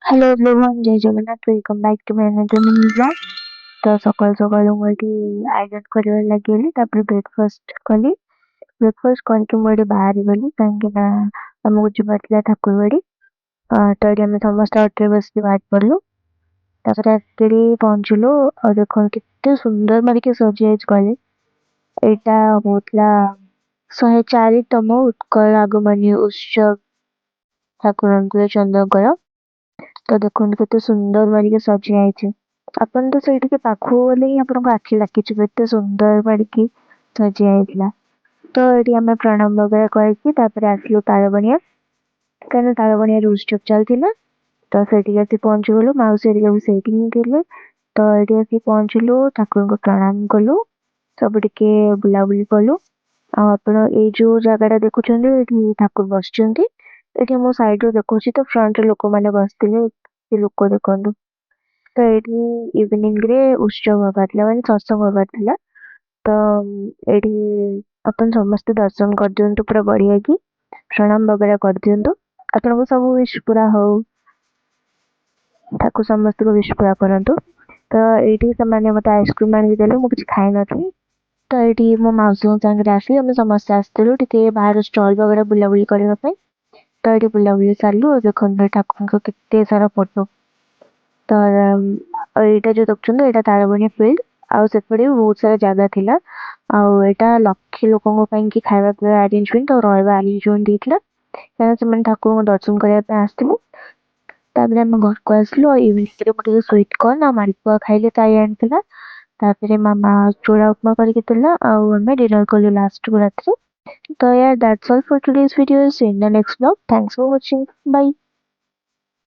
Hello everyone, ଜୟ Jagannath. Welcome back to my another mini vlog. ତ ସକାଳୁ ସକାଳୁ ମୁଁ ଏଠି ଆଇରନ୍ କରିବାରେ ଲାଗିଗଲି। ତାପରେ ବ୍ରେକଫାଷ୍ଟ କଲି। ବ୍ରେକଫାଷ୍ଟ କରିକି ମୁଁ ଏଠି ବାହାରି ଗଲି, କାହିଁକି ନା ଆମକୁ ଯିବାର ଥିଲା ଠାକୁରବାଡ଼ି। ତ ଏଠି ଆମେ ସମସ୍ତେ ଅଟୋରେ ବସିକି ବାହାରି ପଡ଼ିଲୁ। ତାପରେ ଆସିକିରି ପହଞ୍ଚିଲୁ। ଆଉ ଦେଖନ୍ତୁ, କେତେ ସୁନ୍ଦର ମାରିକି ସଜା ହେଇଛି କଲେଜ। ଏଇଟା ହଉଥିଲା 104ତମ ଉତ୍କଳ ଆଗମନୀ ଉତ୍ସବ ଠାକୁର ଅନୁକୂଳ ଚନ୍ଦ୍ରଙ୍କର। ତ ଦେଖନ୍ତୁ, କେତେ ସୁନ୍ଦର ମାରିକି ସଜା ହେଇଛି। ଆପଣ ତ ସେଇଠିକି ପାଖକୁ ଗଲେ ହିଁ ଆପଣଙ୍କ ଆଖି ଲାଖିଯିବ, ଏତେ ସୁନ୍ଦର ମାରିକି ସଜା ହେଇଥିଲା। ତ ଏଠି ଆମେ ପ୍ରଣାମ ବଗେରା କରିକି ତାପରେ ଆସିଲୁ ତାଳବଣିଆ, କାରଣ ତାଳବଣିଆରେ ଉତ୍ସବ ଚାଲିଥିଲା। ତ ସେଠିକି ଆସି ପହଞ୍ଚିଗଲୁ। ମାଉସୀ ହେରିକା ବି ସେଇଠି ହିଁ ଥିଲେ। ତ ଏଠି ଆସିକି ପହଞ୍ଚିଲୁ, ଠାକୁରଙ୍କୁ ପ୍ରଣାମ କଲୁ, ସବୁ ଟିକେ ବୁଲାବୁଲି କଲୁ। ଆଉ ଆପଣ ଏଇ ଯୋଉ ଜାଗାଟା ଦେଖୁଛନ୍ତି, ଏଠି ଠାକୁର ବସିଛନ୍ତି। ଏଠି ମୁଁ ସାଇଡରୁ ଦେଖୁଛି, ତ ଫ୍ରଣ୍ଟରେ ଲୋକମାନେ ବସିଥିଲେ। ସେ ଲୋକ ଦେଖନ୍ତୁ। ତ ଏଇଠି ଇଭିନିଂରେ ଉତ୍ସବ ହବାର ଥିଲା, ମାନେ ସତ୍ସଙ୍ଗ ହବାର ଥିଲା। ତ ଏଇଠି ଆପଣ ସମସ୍ତେ ଦର୍ଶନ କରିଦିଅନ୍ତୁ, ପୁରା ବଢିଆ କି ପ୍ରଣାମ ବଗେରା କରିଦିଅନ୍ତୁ। ଆପଣଙ୍କ ସବୁ ୱିଶ ପୁରା ହଉ। ଠାକୁର ସମସ୍ତଙ୍କ ୱିଶ ପୁରା କରନ୍ତୁ। ତ ଏଇଠି ସେମାନେ ମତେ ଆଇସ୍କ୍ରିମ ଆଣିକି ଦେଲେ। ମୁଁ କିଛି ଖାଇନଥିଲି। ତ ଏଇଠି ମୋ ମାଉସୀଙ୍କ ସାଙ୍ଗରେ ଆସିଲି। ଆମେ ସମସ୍ତେ ଆସିଥିଲୁ ଟିକେ ବାହାର ଷ୍ଟଲ ବଗେରା ବୁଲାବୁଲି କରିବା ପାଇଁ। ତ ଏଇଠି ବୁଲାବୁଲି ସାରିଲୁ। ଆଉ ଦେଖନ୍ତୁ, ଠାକୁରଙ୍କ କେତେ ସାରା ଫଟୋ। ତ ଏଇଟା ଯୋଉ ଦେଖୁଛନ୍ତି, ଏଇଟା ତାଳବଣିଆ ଫିଲ୍ଡ। ଆଉ ସେପଟେ ବି ବହୁତ ସାରା ଜାଗା ଥିଲା। ଆଉ ଏଇଟା 1,00,000 ଲୋକଙ୍କ ପାଇଁ କି ଖାଇବା ପିଇବା ଆରେଞ୍ଜମେଣ୍ଟ ଆଉ ରହିବା ଆରେଞ୍ଜମେଣ୍ଟ ହେଇଥିଲା, କାରଣ ସେମାନେ ଠାକୁରଙ୍କୁ ଦର୍ଶନ କରିବା ପାଇଁ ଆସିଥିଲେ। ତାପରେ ଆମେ ଘରକୁ ଆସିଲୁ। ଆଉ ଇଭିନିଂରେ ମୁଁ ଟିକେ ସୁଇଟ୍ କର୍ନ ଆଉ ମାଲପୁଆ ଖାଇଲି, ତାଇ ଆଣିଥିଲା। ତାପରେ ମାମା ଚୂଡ଼ା ଉପମା କରିକି ଦେଲା ଆଉ ଆମେ ଡିନର କଲୁ ଲାଷ୍ଟକୁ ରାତିରେ। ତ yeah, that's all for today's video. See you in the next vlog. Thanks for watching. Bye.